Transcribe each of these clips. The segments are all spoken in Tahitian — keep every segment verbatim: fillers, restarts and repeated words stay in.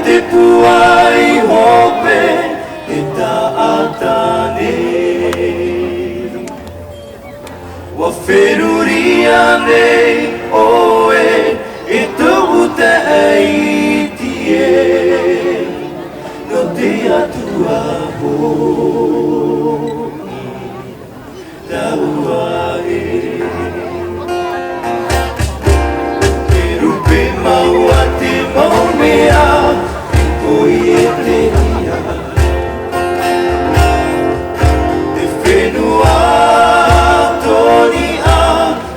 Te pūai hope e taʻata nei. ʻUa feruri ānei ʻoe e tōʻu taʻata iti ē, nō te Atua hoʻi. Tāua ē. E rupe mau a te mau mea, e poʻi e te ia. Te fenua tō niʻa,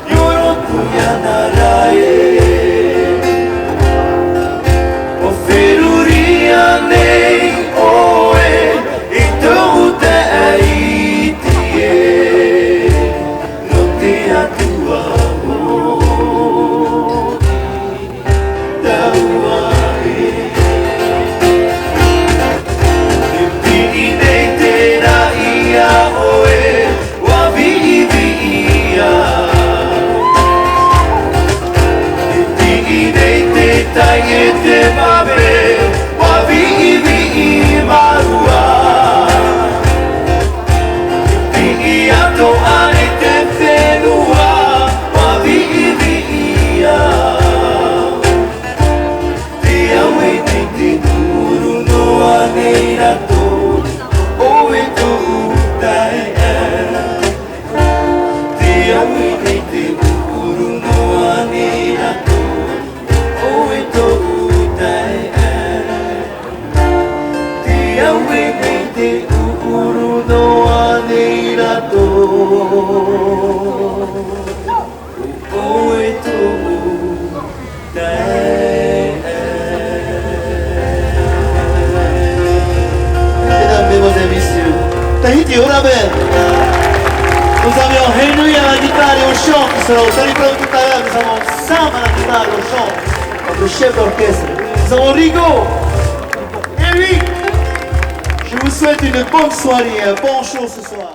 i oro pū iāna rā ē. ʻUa feruri ānei ʻoe i tōʻu taʻata iti ē, nō te Atua hoʻi. Tāua ē. E piʻi nei te raʻi iā ʻoe, ʻua viʻiviʻi ia. E piʻi nei te tai e te mape, ʻua viʻiviʻi māua. E piʻi atoʻa i te fenua, ʻua viʻiviʻi ia. Te au e nei te ʻuru noa nei rātou, ʻoe tōʻu taeaʻe. Te au e nei te ʻuru noa nei rātou, ʻoe tōʻu taeaʻe. Te au e nei te ʻuru noa nei rātou, ʻoe tōʻu taeaʻe. Mesdames, Mesdemoiselles, Messieurs, Tahiti, on appelle. Nous avions Henry à la guitare et au chant qui sera au Talipa tout à l'heure. Nous avons Sam à la guitare et au chant, notre chef d'orchestre. Nous avons Rigo, Eric. Je vous souhaite une bonne soirée et un bon show ce soir.